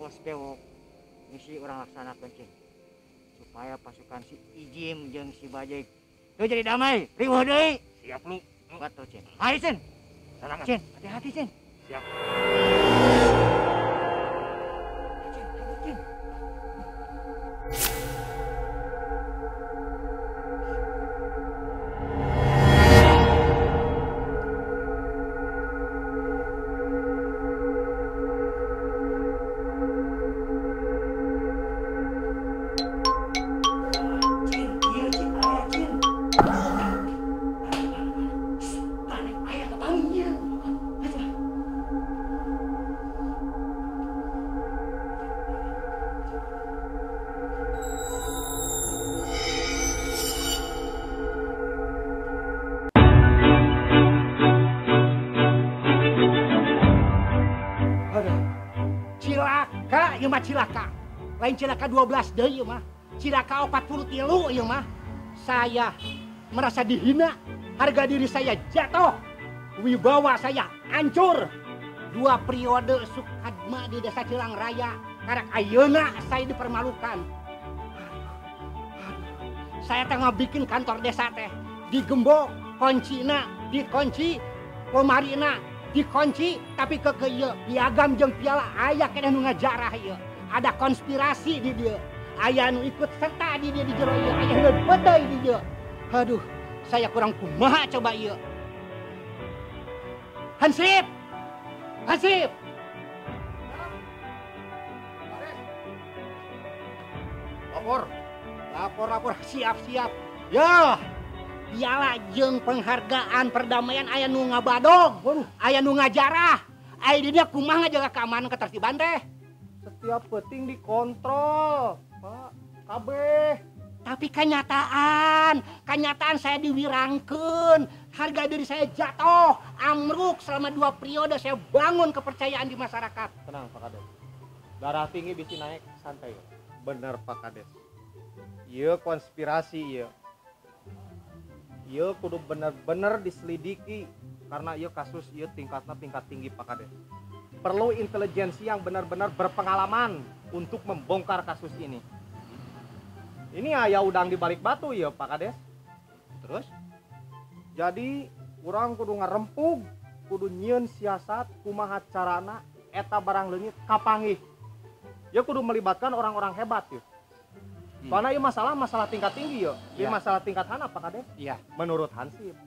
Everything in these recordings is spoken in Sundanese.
Bos bewok misi urang laksanakeun cing supaya pasukan si Ijim jeung si Bajik tuh jadi damai riweuh deui. Siap lu. Batu cing. Ayo cing. Sarangan. Cing, hati-hati cing. Siap. Cing, ayo cing. Cilaka ieu mah cilaka. Lain cilaka 12 deui ieu mah. Cilaka 43 ieu mah. Saya merasa dihina, harga diri saya jatuh, wibawa saya hancur. 2 periode Sukadma di Desa Cilang Raya, karek ayeuna saya dipermalukan. Saya teh bikin kantor desa teh digembok, kuncina dikunci, lemarina dikunci, tapi ke ieu piagam jeung piala aya keneh nu ngajarah ieu. Ada konspirasi di dieu. Aya nu ikut serta di dieu di jero ieu, aya nu peuteuy di dieu. Aduh, saya kurang kumaha coba ieu. Hansip. Hansip. Lapor. Lapor, lapor, siap, siap. Ya. Piala jeung penghargaan perdamaian aya nu ngabadog, aya nu ngajarah. Aya di dieu kumaha ngajaga keamanan ketertiban teh? Setiap peuting dikontrol, Pak. Kabeh. Tapi kenyataan saya diwirangkeun, harga diri saya jatuh, amruk selama 2 periode saya bangun kepercayaan di masyarakat. Tenang, Pak Kades. Darah tinggi bisi naik, santai. Bener, Pak Kades. Ieu konspirasi ieu. Ieu kudu bener-bener diselidiki karena ieu kasus ieu tingkatnya tingkat tinggi Pak Kades. Perlu intelijensi yang benar-benar berpengalaman untuk membongkar kasus ini. Ini aya udang di balik batu ya Pak Kades. Terus? Jadi urang kudu ngarempug, kudu nyieun siasat kumaha carana eta barang leungit kapanggih. Ya kudu melibatkan orang-orang hebat ya. Soalnya ieu masalah tingkat tinggi ya. Ieu masalah tingkat handap Pak Kades. Iya. Menurut Hansip.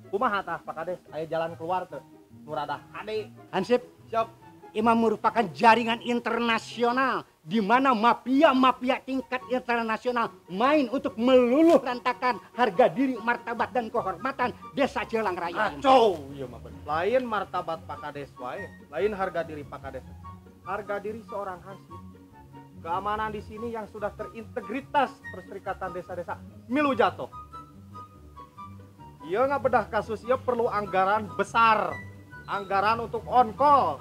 Kumaha tah Pak Kades? Aya jalan keluar teu? Nu rada hade. Hansip, siap. Imam merupakan jaringan internasional di mana mafia-mafia tingkat internasional main untuk meluluh rantakan harga diri, martabat dan kehormatan Desa Cilang Raya. Kacau, ieu mah bener. Lain martabat Pak Kades wae, lain harga diri Pak Kades. Harga diri seorang Hansip. Keamanan di sini yang sudah terintegritas perserikatan desa-desa milu jatuh. Ieu ngabedah kasus ieu perlu anggaran besar, anggaran untuk on call.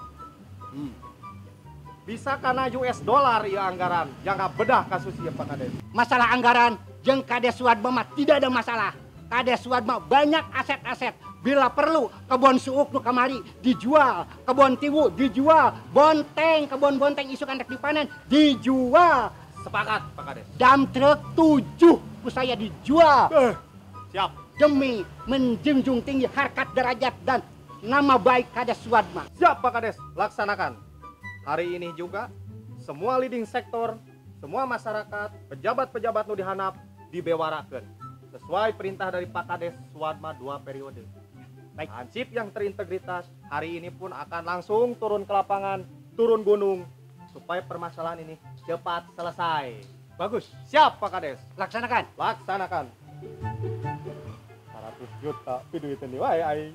Bisa karena US dollar ya anggaran, yang bedah kasus ieu Pak Kades. Masalah anggaran jeung Kades Suadma mah tidak ada masalah. Kades Suadma banyak aset-aset. Bila perlu kebon suuk nu kamari dijual, kebon tiwu dijual, bonteng, kebon bonteng isukan rek dipanen dijual. Sepakat Pak Kades. Dam truk 7 ku saya dijual. Siap. Demi menjunjung tinggi harkat derajat dan nama baik Kades Suadma. Siap Pak Kades, laksanakan. Hari ini juga semua leading sektor, semua masyarakat, pejabat-pejabat nu dihanap dibewarakeun sesuai perintah dari Pak Kades Suadma 2 periode. Baik. Hansip yang terintegritas hari ini pun akan langsung turun ke lapangan, turun gunung supaya permasalahan ini cepat selesai. Bagus. Siap Pak Kades. Laksanakan. Laksanakan. 100 juta piduiteun deui wae aing.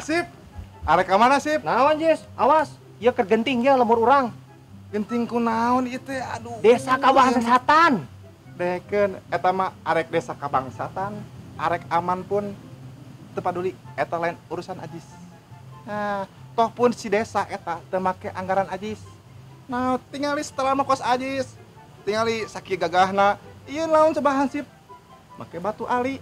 Sip. Arek ka mana sip? Naon Jis? Awas, ieu keur genting ya lembur urang. Genting kunaon ieu teh? Aduh. Desa Kabangsatan. Dekeun eta mah arek desa Kabangsatan, arek aman pun teu paduli, eta lain urusan Ajis. Nah, toh pun si desa eta teu make anggaran Ajis. Nah, tingali setelah mah kos Ajis. Tingali sakieu gagahna, ieu laun coba hansip. Make batu ali.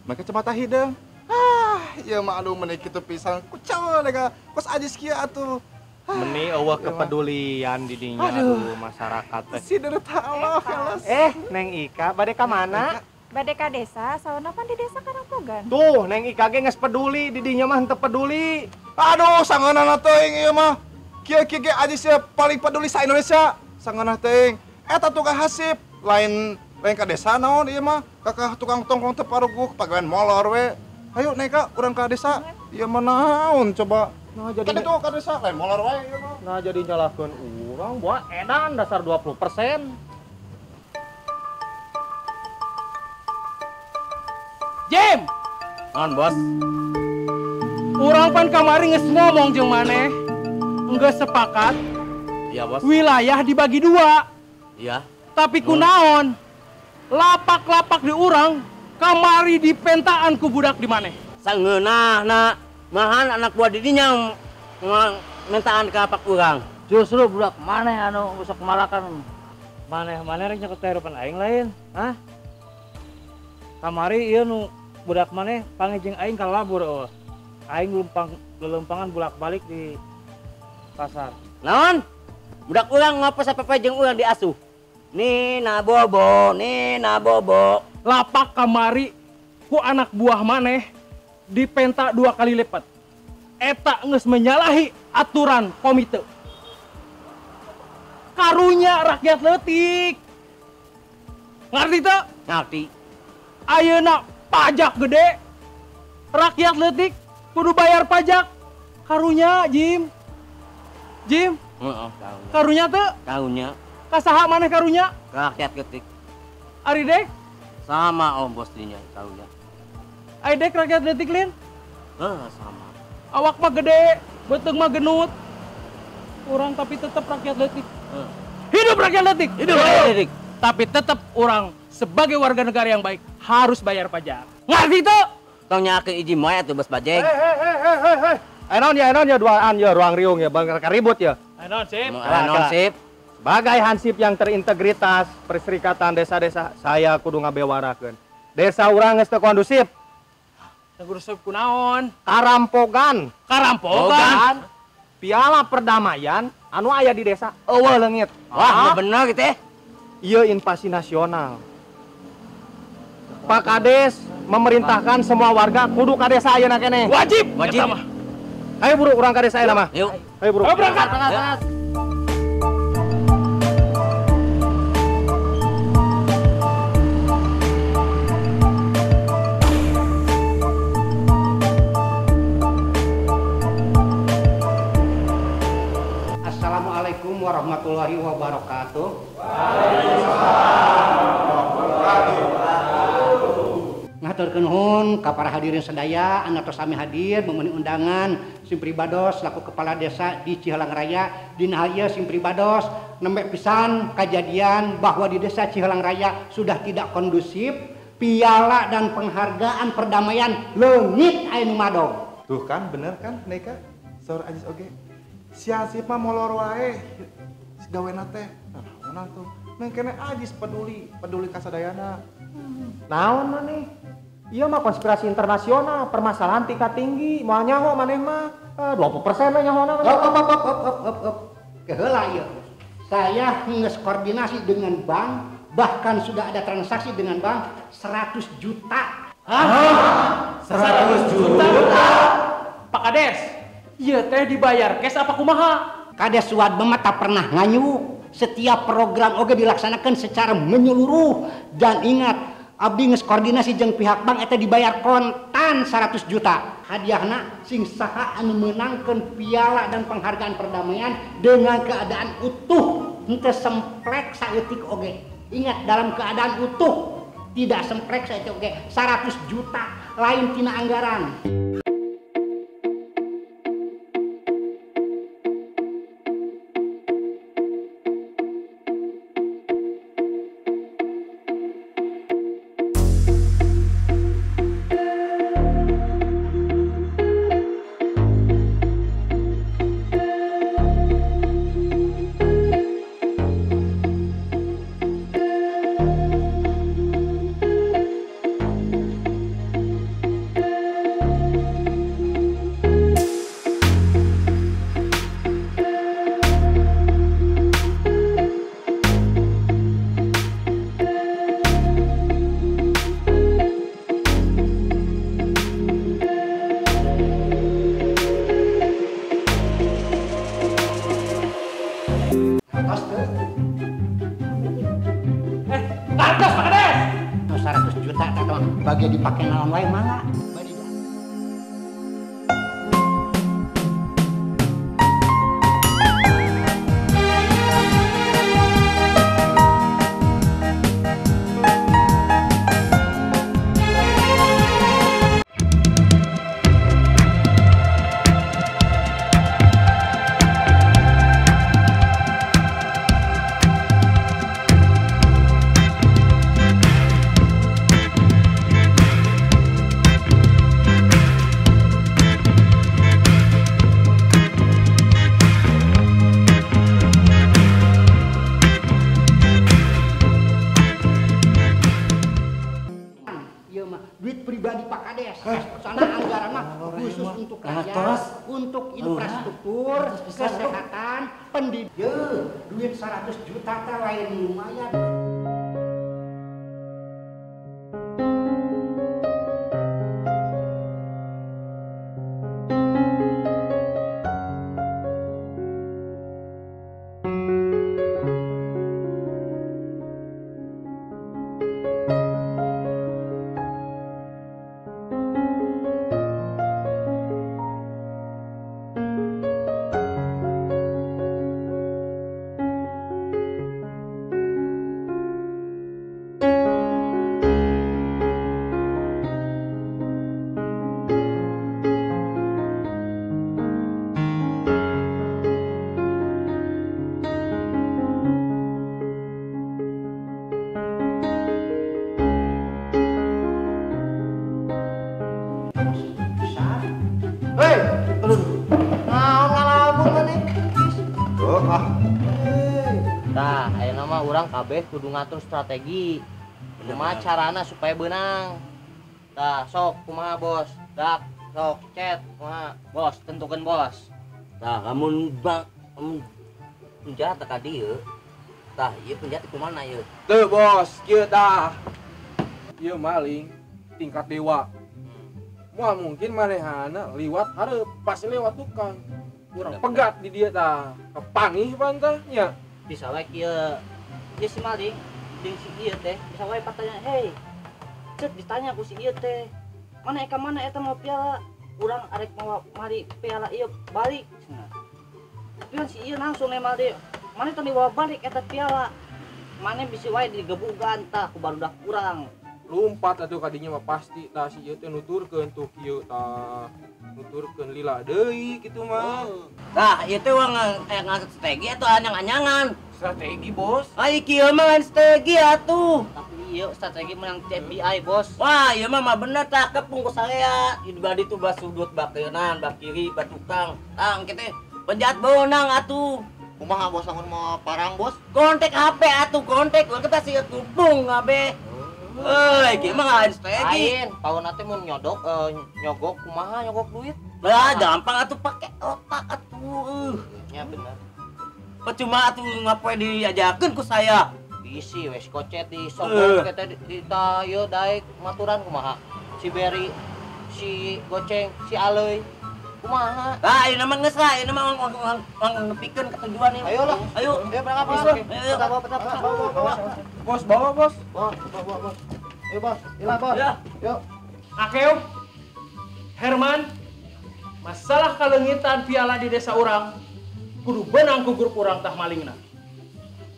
Make cemata hideung. Ah, ieu mah aduh meuni kitu pisan. Kucau lega kos Ajis kieu atuh. Meni eueuh kepedulian di dinya aduh masyarakat teh. Si dereta Allah kelas. Neng Ika bade ka mana? Bade ka desa, sauna pan di desa Karampogan. Tuh, Neng Ika ge geus peduli, di dinya mah henteu peduli. Aduh, sangeunana teuing ieu mah. Kieu-kieu ge Ajis paling peduli sa Indonesia. Sangeunah teuing. Eta tukang hasip, lain lain ka desa naon ieu mah. Kakak tukang tongkrong teu paruguh pagawean molor we. Ayo Neng Ika urang ka desa. Ieu mah naon coba. Nah, jadi tadi tuh ka desa lain molor wae ieu mah. Nah, jadi nyalahkeun urang buah edan dasar 20%. Jim. Naon, Bos? Urang pan kamari geus ngomong jeung maneh. Geus sepakat. Iya, Bos. Wilayah dibagi dua. Iya. Tapi kunaon? Lapak-lapak di urang kamari dipentaan ku budak di maneh. Sangeunahna mahan anak buah didinya mintaan ke apak urang. Justru budak maneh anu sok malakan. Maneh-maneh rek nyokot kahirupan aing lain, hah? Kamari ieu nu budak maneh panggih jeung aing ka labur eueuh. Aing lelumpangan bolak-balik di pasar. Naon? Budak urang ngapes apa jeung urang diasuh. Nina bobo, nina bobo. Lapak kamari ku anak buah maneh dipenta 2 kali lipat. Eta geus menyalahi aturan komite. Karunya rakyat leutik. Ngerti teu? Ngerti. Ayeuna pajak gede. Rakyat leutik kudu bayar pajak. Karunya, Jim. Jim. Heeh, karunya teu? Karunya. Kasaha maneh karunya? Rakyat leutik. Ari dek? Sama om bos dinya karunya. Ari dek rakyat leutik lin? Heeh, sama. Awak mah gede, beuteung mah genut. Urang tapi tetap rakyat leutik. Hidup rakyat leutik. Hidup rakyat leutik. Tapi tetap orang sebagai warga negara yang baik harus bayar pajak. Ngerti tuh? Tong nyakeun iji moe atuh bos bajeng. Hei. Enon ya duaan ya ruang riung ya bang ribut ya. Enon sip. Enon sip. Sebagai hansip yang terintegritas perserikatan desa-desa saya kudu ngabewarakeun. Desa urang geus teu kondusif. Kondusif kunaon? Karampogan. Karampogan. Piala perdamaian anu aya di desa eueuh leungit. Wah, bener gitu ya. Ieu invasi nasional. Pak Kades memerintahkan semua warga kudu ka desa ayeuna keneh. Wajib. Wajib. Ayo buru urang ka desa ayeuna mah. Yuk. Ayo buru. Ayo berangkat. Assalamualaikum warahmatullahi wabarakatuh. Ngaturkeun nuhun ka para hadirin sadaya anu tos sami hadir memenuhi undangan sim pribados selaku kepala desa di Cihalang Raya. Dina hal ieu sim pribados nembe pisan kajadian bahwa di desa Cihalang Raya sudah tidak kondusif, piala dan penghargaan perdamaian leungit aya nu madog. Tuh kan bener kan Neka? Saur Ajis oge. Si Hansip mah molor wae gawena teh. Naonan tuh. Mengkene Ajis peduli, peduli ka sadayana. Naon maneh? Ieu mah konspirasi internasional, permasalahan tingkat tinggi. Moal nyaho maneh mah 20% we nyahona. Hop. Keheula ieu. Saya geus koordinasi dengan bank, bahkan sudah ada transaksi dengan bank 100 juta. Hah? 100 juta? Pak Kades, ieu teh dibayar cash apa kumaha? Kades Suad mah tak pernah nganyu. Setiap program oge dilaksanakan secara menyeluruh. Dan ingat, abdi geus koordinasi jeung pihak bank eta dibayar kontan 100 juta. Hadiahna sing saha anu meunangkeun piala dan penghargaan perdamaian dengan keadaan utuh Henteu semplek saeutik oge. Ingat dalam keadaan utuh, tidak semplek saeutik oge. 100 juta lain tina anggaran. Pantes Pak Kades. 100 juta atau bagi dipakai naon wae mangga. Duit pribadi Pak Kades, soalnya anggaran mah khusus untuk rakyat, untuk infrastruktur, kesehatan, pendidikan. Duit 100 juta teh lain lumayan. Tah, ayeuna mah urang kabeh kudu ngatur strategi. Kumaha carana supaya beunang. Tah, sok kumaha bos? Dak, sok cet, kumaha? Bos, tentukeun bos. Tah, lamun penjahat ka dieu. Tah, ieu penjahat kumaha ieu? Teu bos, kieu tah. Ieu maling tingkat dewa. Moal mungkin manehana liwat hareup, pasti lewat tukang. Kurang pegat di dia tah. Kepangih pan tah nya. Bisa wae kieu. Ieu si maling jeung si ieu teh bisa wae patanya, "Hei." Ceuk ditanya ku si ieu teh. Mana eka mana eta mau piala? Urang arek mawa mari piala ieu balik cenah. Tapi kan si ieu langsung nemal deui. Mana teh dibawa balik eta piala? Mana bisa wae digebugan tah ku barudak urang. Lumpat atuh kadinya mah pasti tah si ieu teh nuturkeun tuh kieu tah. Nuturkeun lila deui kitu mah. Tah, ieu teh urang aya ngatur strategi atuh anyang-anyangan. Strategi, Bos. Ai kieu mah lain strategi atuh. Tapi ieu strategi menang FBI, Bos. Wah, ieu mah bener tah kepung ku saya. Di badi tuh bas sudut bak kanan, bak kiri, bak tukang. Tah, engke teh penjahat beunang atuh. Kumaha bos lamun mau parang, Bos? Kontak HP atuh, kontak. Urang teh sieun kupung kabeh. Heuy, kieu mah lain strategi. Lain, pawana teh mun nyodok nyogok kumaha nyogok duit? Lah, gampang atuh pake otak atuh. Nya bener. Percuma atuh ngapoe diajakeun ku saya. Bisi we si kocet disogok teh di ta ieu daek maturan kumaha? Si Beri, si Goceng, si Aleuy. Kumaha? Lah, ieu mah geus lah, ieu mah urang nepikeun ka tujuan ieu. Ayo lah. Ayo. Ayo berangkat, Bos. Ayo. Bos, bawa, Bos. Bos, bawa, Bos. Ayo, Bos. Ilah, Bos. Yuk. Akeu, Herman, masalah kalengitan piala di desa urang kudu benang ku grup urang tah malingna.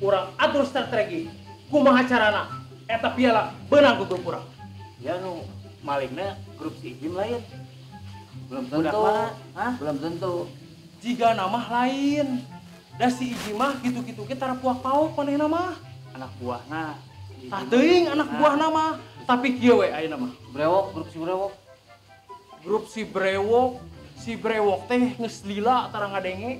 Urang atur strategi kumaha carana eta piala beunang ku grup urang. Ya nu malingna grup si Ijim lain. Belum tentu. Hah? Belum tentu. Jika nama lain. Da si Ijim mah gitu-gitu ge tara puak paok manehna mah. Anak buahna. Tah teuing anak buahna mah, tapi kieu we ayeuna mah. Brewok, grup si Brewok. Grup si Brewok teh geus lila tara ngadenge.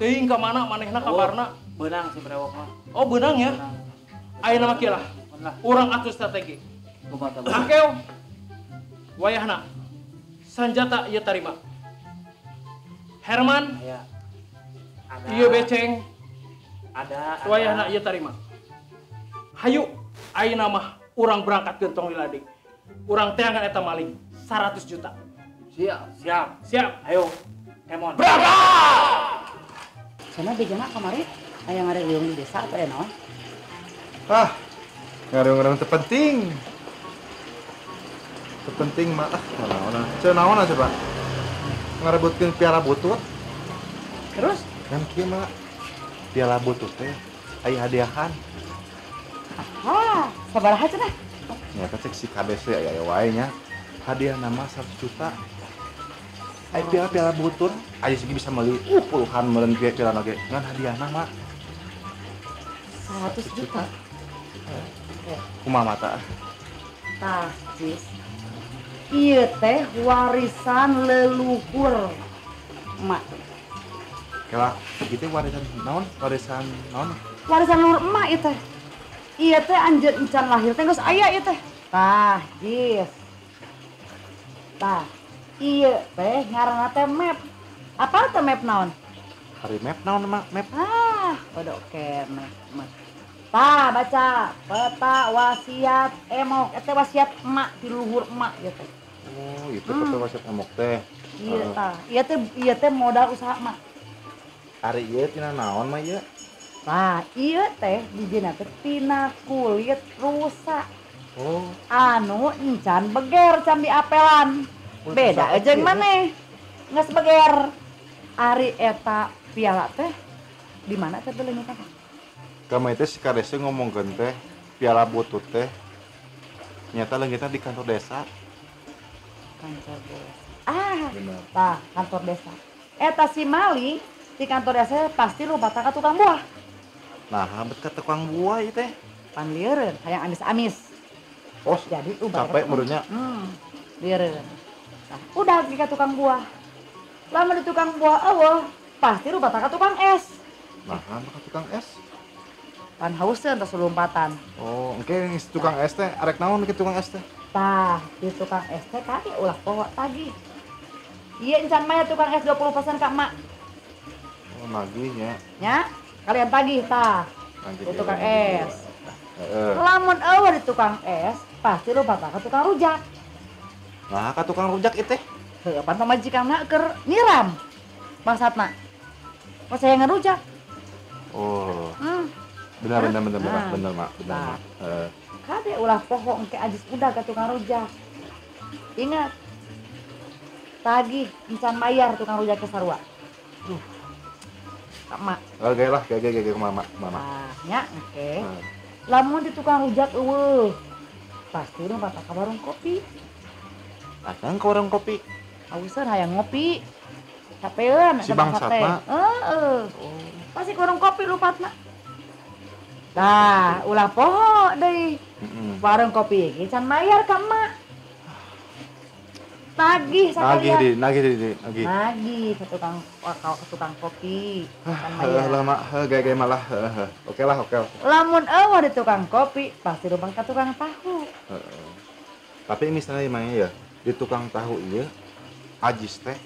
Teuing ka mana manehna kabarna. Beunang si Brewok mah. Oh, beunang ya. Ayeuna mah kieu lah. Urang atur strategi. Kumaha tah? Akeo. Wayahna. Sanjata ieu tarima. Herman. Aya. Ada. Ieu beceng. Ada. Wayahna ieu tarima. Hayu ayeuna mah urang berangkat ke Tong Lila deui. Urang teangan eta maling 100 juta. Siap, siap. Siap. Ayo. Kemon. Berangkat! Sana bejana kamari aya ngareung di desa atau naon? Ah, ngareung-ngareung teu penting. Teu penting mah ah, naon. Cenah naon coba? Ngarebutkeun piala butut. Terus? Kan kieu mah piala butut teh aya hadiahan. Ah, sabaraha cenah? Ya kan cek si KDC aya wae nya. Hadiah nama 100 juta. Ai piala-piala butut, aya segi bisa meuli puluhan meureun piala oge. Ngan hadiahna mah 100 juta. Kumaha mata? Tah, Cis. Ieu teh warisan leluhur emak. Kela, ieu teh warisan naon? Warisan naon? Warisan leluhur emak ieu teh. Ieu teh anjeun encan lahir teh geus aya ieu teh. Tah, Jis. Tah, ieu teh ngaranna teh map. Apa teh map naon? Hari map naon mah map? Ah, bodoh keneh mah. Tah, baca peta wasiat emok. Eta wasiat emak ti luhur emak ieu teh. Oh, itu peta wasiat emok teh. Iya tah. Ieu teh modal usaha emak. Ari ieu tina naon mah ieu? Tah, ieu teh bijina teh tina kulit rusa. Oh. Anu encan beger can diapelan. Beda jeung maneh. Geus beger. Ari eta piala teh di mana teh beuleungeut teh? Kamari teh si Kadese ngomongkeun teh piala butut teh nyata leungitna di kantor desa. Kantor desa. Ah, bener. Tah, kantor desa. Eta si maling di kantor desa pasti lupa ka tukang buah. Nah, bet ka tukang buah ieu teh. Pan lieureun, hayang amis-amis. Oh, jadi ubah capek meureunnya. Lieureun. Nah, udah ka tukang buah. Lamun di tukang buah eueuh, pasti lupa ka tukang es. Nah, ka tukang es. Pan hauseun tos lompatan. Oh, engke tukang es teh arek naon ke tukang es teh? Tah, di tukang es teh kali ulah poho tagih. Ieu encan mah tukang es 20% ka emak. Oh, nagih nya. Nya, kalian tagih tah. Nagih di tukang es. Heeh. Lamun eueuh di tukang es, pasti lupa ka tukang rujak. Nah, ka tukang rujak ieu teh. Heuh, pan pamajikanna keur nyiram. Bangsatna. Pas saya ngerujak. Oh. Benar benar benar benar benar mak, benar mak. Kade ulah poho engke ajis udah ka tukang rujak. Ingat. Tagih encan mayar tukang rujak ke sarua. Duh. Mak. Oke lah, gege mama, mama. Nah, nya engke. Lamun di tukang rujak eueuh. Pasti lompat ka warung kopi. Datang ke warung kopi. Hauseun hayang ngopi. Capeun si bangsatna. Heeh. Pasti ke warung kopi lupatna. Tah, ulah poho deui. Warung kopi iki can mayar ka emak. Tagih sakalian. Nagih di, nagih. Nagih ke tukang kopi. Can mayar. Heuh lah mak, heuh gaya-gaya malah. Oke lah, oke. Lamun eueuh di tukang kopi, pasti lompat ka tukang tahu. Heeh. Tapi misalnya emangnya ya, di tukang tahu ieu ajis teh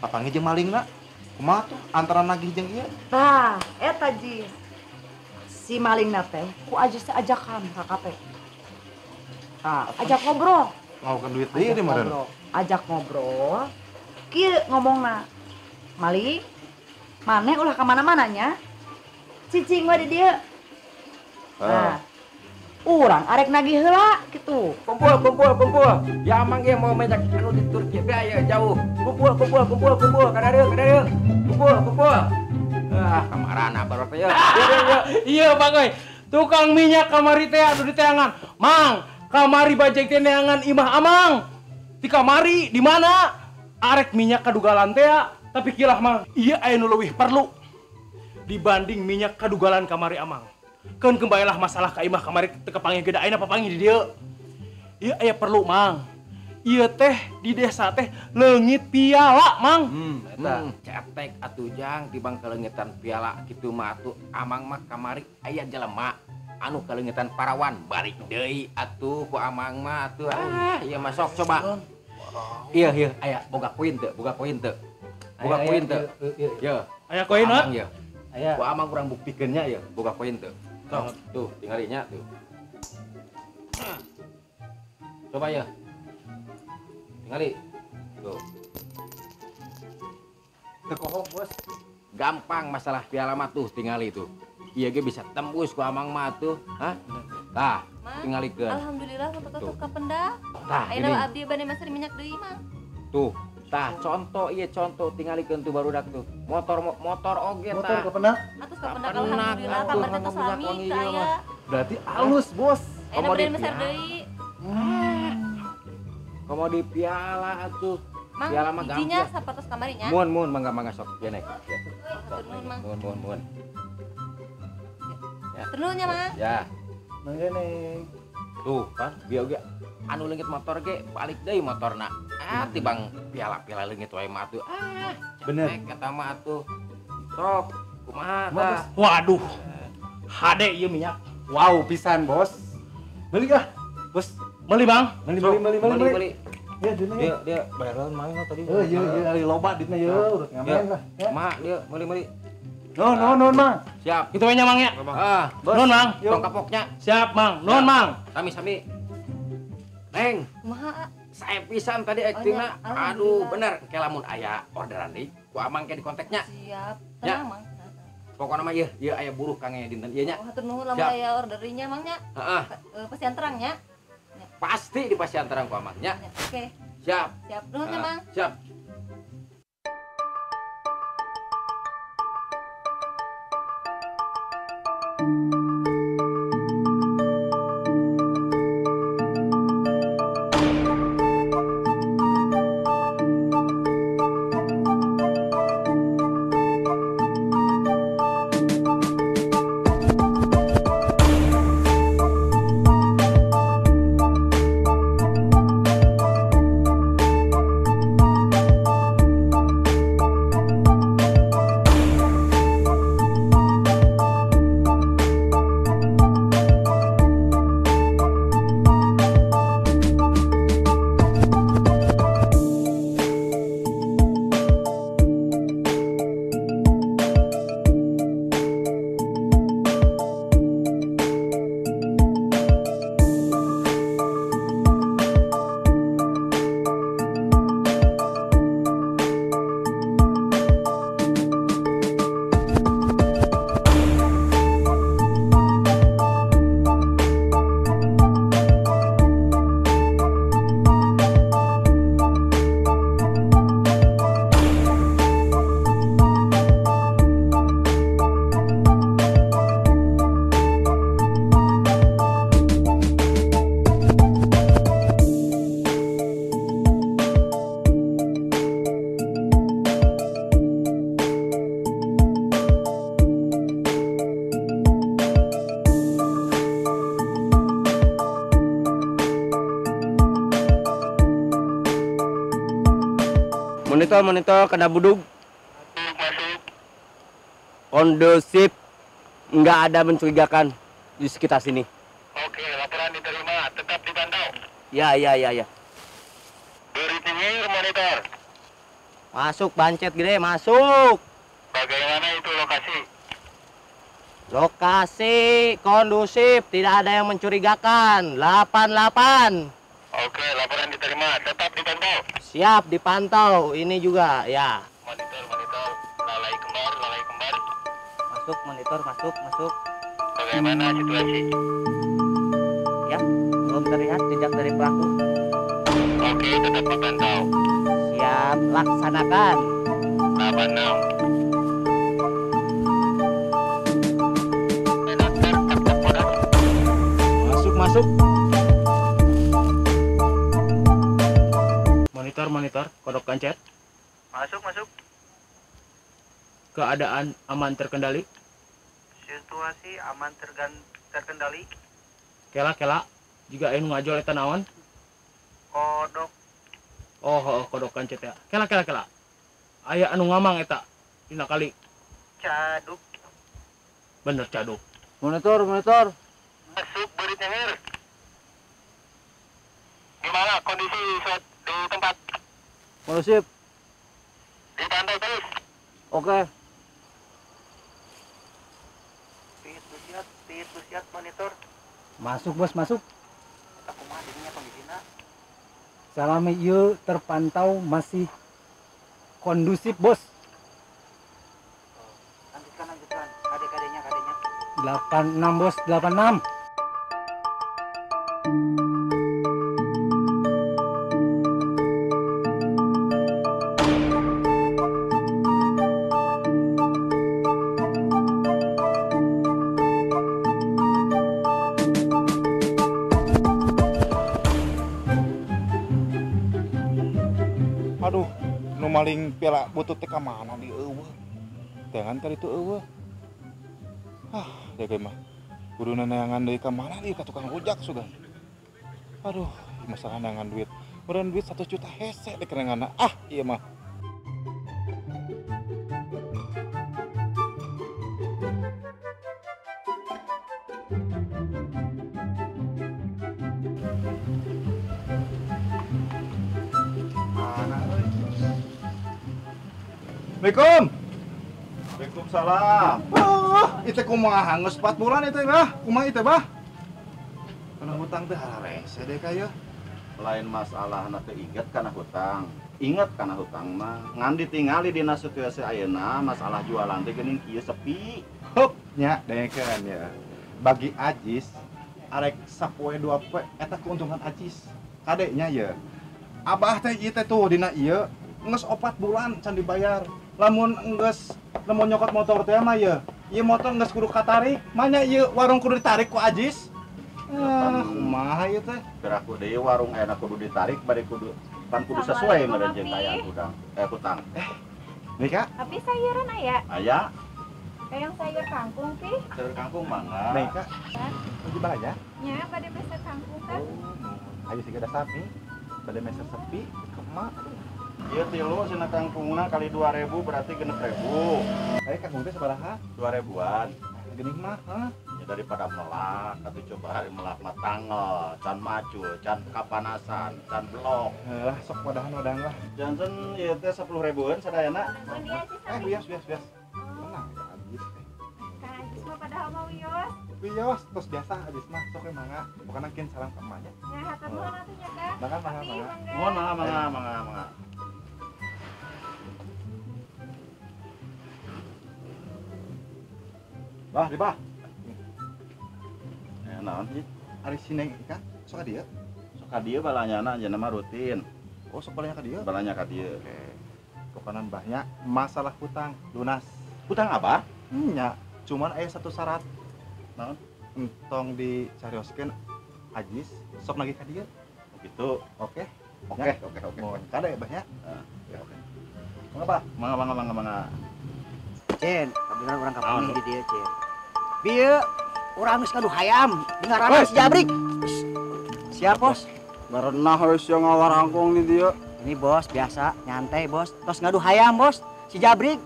papanggih jeung malingna. Kumaha tuh antara nagih jeung ieu? Tah, eta jis. Si malingna teh ku ajis teh ajakan ka kape. Tah, ajak ngobrol. Ngaukeun duit deui di meureun. Ajak ngobrol. Kieu ngomongna. Maling, maneh ulah ka mana-mana nya. Cicing we di dieu. Nah, urang arek nagih heula kitu. Kumpul kumpul kumpul. Ya amang ge mau mejak anu di Turki be aya jauh. Kumpul kumpul kumpul kumpul kadarieu kadarieu. Kumpul kumpul. Ah, kamarana baru teh. Iya, Bang euy. Tukang minyak kamari teh anu diteangan. Mang, kamari bajai teh neangan imah Amang. Di kamari di mana? Arek minyak kadugalan teh, tapi kilah Mang, ieu aya nu leuwih perlu dibanding minyak kadugalan kamari Amang. Keun kembaelah masalah ka imah kamari teu kapanggih gede ayeuna papanggih di dieu. Ieu aya perlu, Mang. Ieu teh di desa teh leungit piala, Mang. Eta cetek atuh Jang tibang kaleungitan piala kitu mah atuh Amang mah kamari aya jelema anu kaleungitan parawan balik deui atuh ku Amang mah atuh. Ah, ieu mah sok coba. Iya, iya, aya boga koin teu, boga koin teu. Boga koin teu. Ieu. Aya koin mah? Aya. Ku Amang kurang buktikeun nya ieu, boga koin teu. Sok, tuh tingali nya tuh. Coba ya. Tingali. Tuh. Tekohong, Bos. Gampang masalah piala mah tuh tingali tuh. Ieu ge bisa tembus ku Amang mah tuh. Hah? Tah, tingalikeun. Alhamdulillah foto-foto kapendak. Tah, ayeuna abdi bade meser minyak deui, Mang. Tuh, tah contoh ieu contoh tingalikeun tuh barudak tuh. Motor motor oge tah. Motor kapendak? Atus kapendak alhamdulillah kamar teh tos lami teu aya. Berarti alus, Bos. Ayeuna bade meser deui. Komo di piala atuh. Mang, piala mah gampang. Hijinya sapertos kamari nya. Mun mun mangga mangga sok ieu naik. Hatur nuhun, Mang. Mun mun mun. Ya. Nuhun nya, Mang. Ya. Mangga neng. Tuh kan bieu ge anu leungit motor ge balik deui motorna. Ah tibang piala-piala leungit wae mah atuh. Ah, bener eta mah atuh. Sok kumaha tah? Waduh. Hade ieu minyak. Wow pisan, Bos. Beli ah, Bos. Beli, Bang. Beli beli beli beli. Ya, dina ya. Dia bayaran main lah tadi. Heuh, ieu ieu ari loba ditna ieu urut ngamen lah. Mak, dia meuli meuli. Nuhun nuhun nuhun, Mang. Siap. Itu we nya, Mang ya. Ah, bos. Nuhun, Mang. Tong kapoknya. Siap, Mang. Nuhun, Mang. Sami-sami. Neng. Kumaha? Sae pisan tadi aktingna. Aduh, bener. Ke lamun aya orderan deui, ku Amang ke di kontaknya. Siap. Tenang, Mang. Pokokna mah ieu, ieu aya buruh kang dinten ieu nya. Oh, hatur nuhun lamun aya orderinya, Mang nya. Heeh. Pasian terang nya. Pasti di pasian terang ku Amang nya. Oke. Siap. Siap. Nuhun nya, Mang. Siap. Monitor, monitor, kena budug. Masuk. Kondusif, nggak ada mencurigakan di sekitar sini. Oke, laporan diterima, tetap dipantau. Ya, ya, ya, ya. Beri pinggir, monitor. Masuk, bancet gede, masuk. Bagaimana itu lokasi? Lokasi kondusif, tidak ada yang mencurigakan. 88. Oke, laporan diterima, tetap dipantau. Siap, dipantau. Ini juga, ya. Monitor, monitor, lalai kembar, lalai kembar. Masuk, monitor, masuk, masuk. Bagaimana situasi? Ya, belum terlihat jejak dari pelaku. Oke, tetap dipantau. Siap, laksanakan. 86. Masuk. Monitor, monitor, kodok kancet. Masuk, masuk. Keadaan aman terkendali. Situasi aman terkendali. Kela, kela. Jika anu ngajol eta naon? Kodok. Oh, kodok kancet ya. Kela, kela, kela. Aya anu ngamang eta dina kali. Caduk. Bener caduk. Monitor, monitor. Masuk beritnya Mir. Gimana kondisi di tempat? Kondusif. Dipantau terus. Oke. Pit monitor. Masuk bos, masuk. Aku mah dirinya kondisinya. Salami ieu terpantau masih kondusif bos. Lanjutkan, lanjutkan. KD-KD-nya, KD-nya. 86 bos, 86. Aduh, nu maling piala butut teh ka mana di eueuh. Jangan ka ditu eueuh. Ah, deui mah. Kudu neangan deui ka mana deui ka tukang rujak sugan. Aduh, masalah neangan duit. Meureun duit 1 juta hese dek neanganna. Ah, ieu mah. Assalamualaikum. Waalaikumsalam. Oh, itu kumaha geus 4 bulan itu bah. Kumaha itu bah? Kana hutang teh hararese deh ka ieu. Lain masalah na teu inget kana hutang. Inget kana hutang mah. Ngan ditingali dina situasi ayeuna masalah jualan teh geuning kieu sepi. Hup nya dengekeun ya. Bagi Ajis arek sapoe dua poe eta keuntungan Ajis. Kade nya ye. Abah teh ieu teh tuh dina ieu geus 4 bulan can dibayar. Lamun geus nemu nyokot motor teh mah ye. Ieu motor geus kudu katarik, manya ieu warung kudu ditarik ku Ajis. Ah, kumaha ieu teh? Piraku deui warung ayeuna kudu ditarik bari kudu pan kudu sesuai meureun jeung kaayaan hutang. Hutang. Nih Kak. Tapi sayuran aya? Aya. Hayang sayur kangkung sih. Sayur kangkung mangga. Nih Kak. Lagi balanja? Nya bade meser kangkung kan. Oh, ayo sih ada sapi. Bade meser sepi ke emak. Ieu tilu cenah kangkungna kali 2000 berarti 6.000. Eh kangkung teh sabaraha? 2000-an. Geuning mah, hah? Ya daripada melak, atuh coba hari melak mah tangel, can macul, can kapanasan, can blok. Lah sok wadahan-wadahan lah. Janten ieu teh 10.000-an sadayana. Bias bias bias. Tenang ya Ajis teh. Kang Ajis mah padahal mah wios. Wios, terus biasa Ajis mah sok we mangga. Pokona kin salam ka emak nya. Nya hatur nuhun atuh nya Kang. Mangga mangga mangga. Nuhun mangga mangga mangga mangga. Bah, di bah. Naon sih? Ari si Neng Ika, sok ka dieu? Sok ka dieu balanyana aja nama rutin. Oh, sok balanya ka dieu? Balanya ka dieu. Oke. Pokona bahnya masalah hutang lunas. Hutang apa? Nya, cuman aya satu syarat. Naon? Entong dicarioskeun Ajis, sok nagih ka dieu. Oh, gitu. Oke. Oke, oke, oke. Mohon kade bahnya. Ya, oke. Mangga, Pak. Mangga, mangga, mangga, mangga. Cen, kabeneran urang kapanggih di dieu, Cen. Bieu urang geus ngadu hayam, dengaran si Jabrik. Siap, Bos. Barenah geus sia ngawarangkong di dieu. Ini Bos, biasa nyantai, Bos. Tos ngadu hayam, Bos. Si Jabrik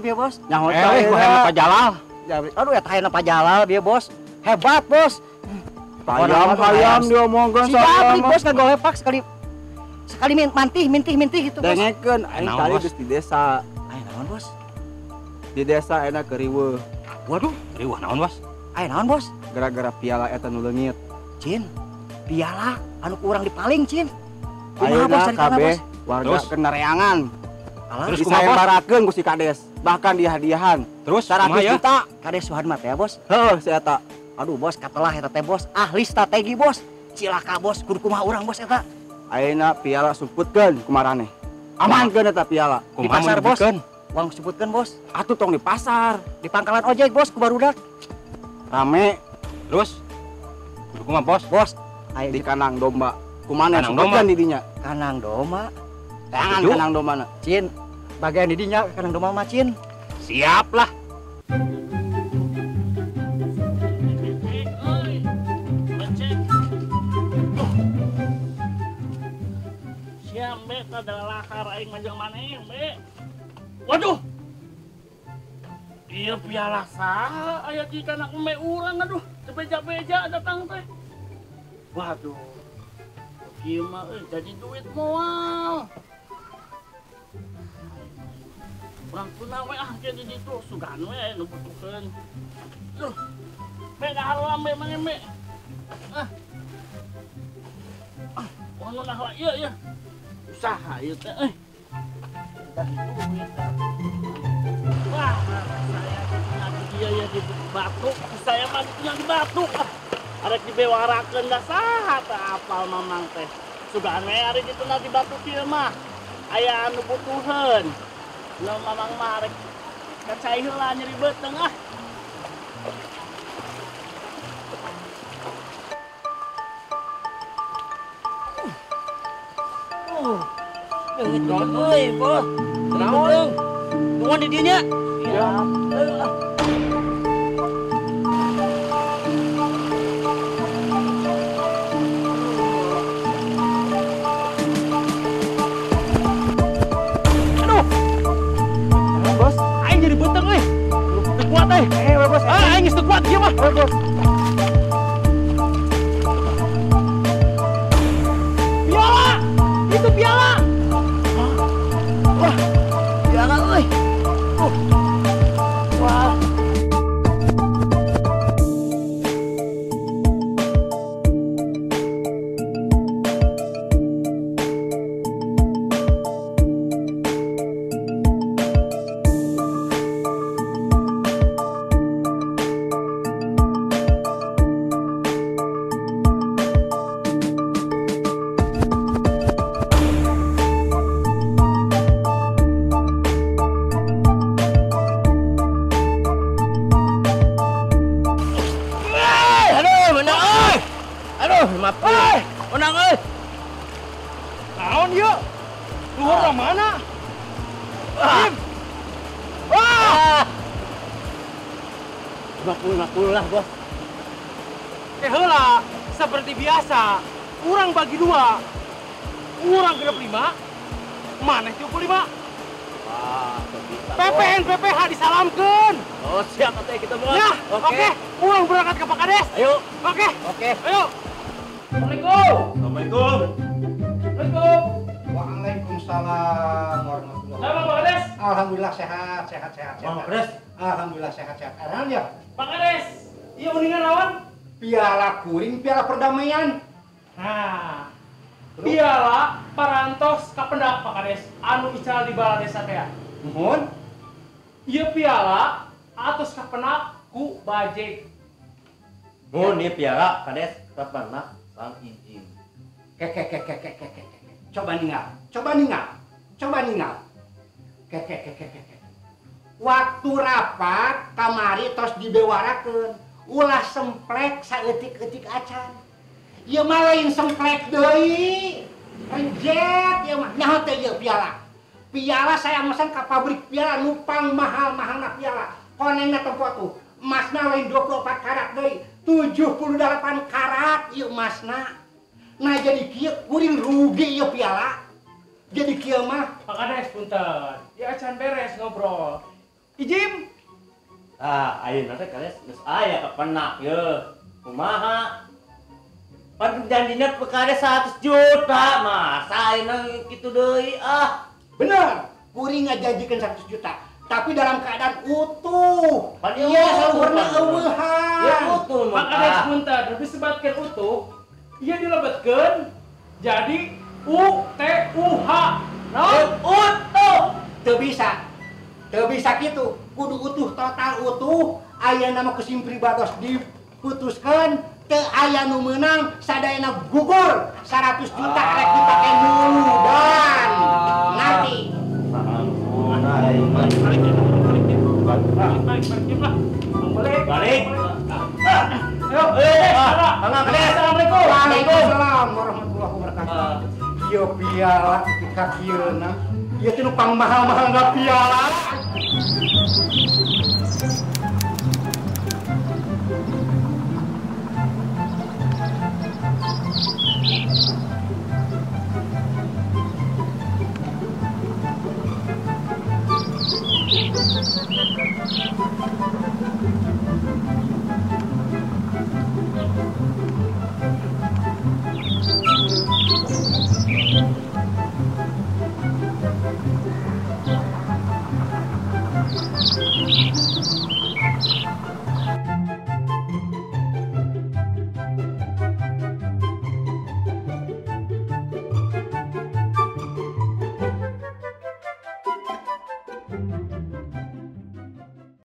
bieu, Bos. Nyaho teh ku hayam Pak Jalal. Jabrik. Aduh, eta hayamna Pak Jalal bieu, Bos. Hebat, Bos. Hayam diomongkeun si Jabrik, Bos, ngagolepak sekali sekali mintih gitu, Bos. Dengekeun aing tadi geus di desa. Aya naon, Bos? Di desa enak riweuh. Waduh, riweuh naon, Bos? Aya naon, Bos? Gara-gara piala eta nu leungit. Cin, piala anu ku urang dipaling, Cin. Kumaha, Bos, caritana, kabeh Bos? Warga kena reangan. Terus disayembarakeun ku si Kades, bahkan dihadiahan. Terus 100 juta. Kades Suhadmat ya, Bos? Heuh, si eta. Aduh, Bos, katelah eta teh, Bos. Ahli strategi, Bos. Cilaka, Bos. Kudu kumaha urang, Bos, eta. Ayeuna piala sumputkeun ku maraneh. Amankeun eta piala. Di pasar, Bos. Uang sebutkan, Bos. Atuh tong di pasar. Di pangkalan ojek, Bos, ku barudak. Rame. Terus kudu Kumaha bos? Bos, aya di kandang domba. Kumaha sebutkan di dinya? Kandang domba. Tangan kandang domba na. Cin, bagian di dinya kandang domba mah Cin. Siap lah. Siam be kada lahar aing manjang maneh be. Waduh. Iya piala saha aya di kana embe urang aduh, beja-beja datang teh. Waduh. Kieu mah euy jadi duit moal. Urang kuna we ah ke di ditu sugan we nu butuhkeun. Duh. Be dahar be maneh be. Ah. Ah, ono nah ieu ieu. Usaha ieu teh euy. Jadi duit. Wah, saya iya di batu, saya mah yang di batu. Arek dibewarakeun da saha teh apal mamang teh. Sugan we ari ditu na di batu kieu mah. Aya anu butuheun. Nu mamang mah arek kacai heula nyeri beuteung ah. Leungit euy, bos. Naon? Tungguan di dinya. Iya. Aduh. Bos, aing jadi beuteung euy. Teu kuat euy. Bos. Ah, aing geus teu kuat ieu mah. Bos. Piala! Itu piala. Wah, piala euy. Wah. Menang euy. Naon ieu? Luhur mana? Wah. 50 lah, Bos. Heula, seperti biasa, urang bagi dua. Urang genep 5, maneh 35. Wah, bisa. PPN PPH disalamkeun. Oh, siap atuh kita Bos. Ya, oke. Urang berangkat ke Pak Kades. Ayo. Oke. Oke. Ayo. Assalamualaikum. Assalamualaikum. Assalamualaikum. Waalaikumsalam warahmatullahi wabarakatuh. Pak Kades. Alhamdulillah sehat, sehat, sehat, sehat. Pak Kades. Alhamdulillah sehat, sehat. Aran ya? Pak Kades. Iya uningan lawan piala kuring, piala perdamaian. Nah, piala parantos kapendak Pak Kades anu ical di bala desa teh. Nuhun. Ieu piala atos kapendak ku bajek. Nuhun ieu piala Kades kapendak Bang Ijin. Ke ke ke ke ke ke ke. Coba ningal, coba ningal, coba ningal. Ke ke ke ke ke. Waktu rapat kamari tos dibewarakeun, ulah semplek saeutik-eutik acan. Ieu mah lain semplek deui. Renjet ieu mah. Nyaho teh ieu piala. Piala saya mesen ka pabrik piala nu pang mahal-mahalna piala. Konengna tempo tuh. Emasna lain 24 karat deui, 78 karat ieu emasna. Nah jadi kieu kuring rugi ieu piala. Jadi kieu mah Pak Kades punten. Ieu acan beres ngobrol. Ijim. Ah, ayeuna teh Kades geus aya kapenak ye. Kumaha? Pan janjina Pak Kades 100 juta, masa ayeuna kitu deui ah. Bener, kuring ngajajikeun 100 juta, tapi dalam keadaan utuh. Iya, saluhurna eueuhan. Ya utuh. Pak Kades punten, disebutkeun utuh, ieu dilebetkeun jadi U T U H. Naon? Utuh. Teu bisa. Teu bisa kitu. Kudu utuh total utuh. Ayeuna mah kusim pribados diputuskeun, teu aya nu meunang, sadayana gugur 100 juta rek dipake nuludan. Ngerti? Balik. Balik. Ayo, Mangga Kades, assalamualaikum. Waalaikumsalam warahmatullahi wabarakatuh. Ieu piala tepi ka kieuna. Ieu teh nu pangmahal-mahalna piala.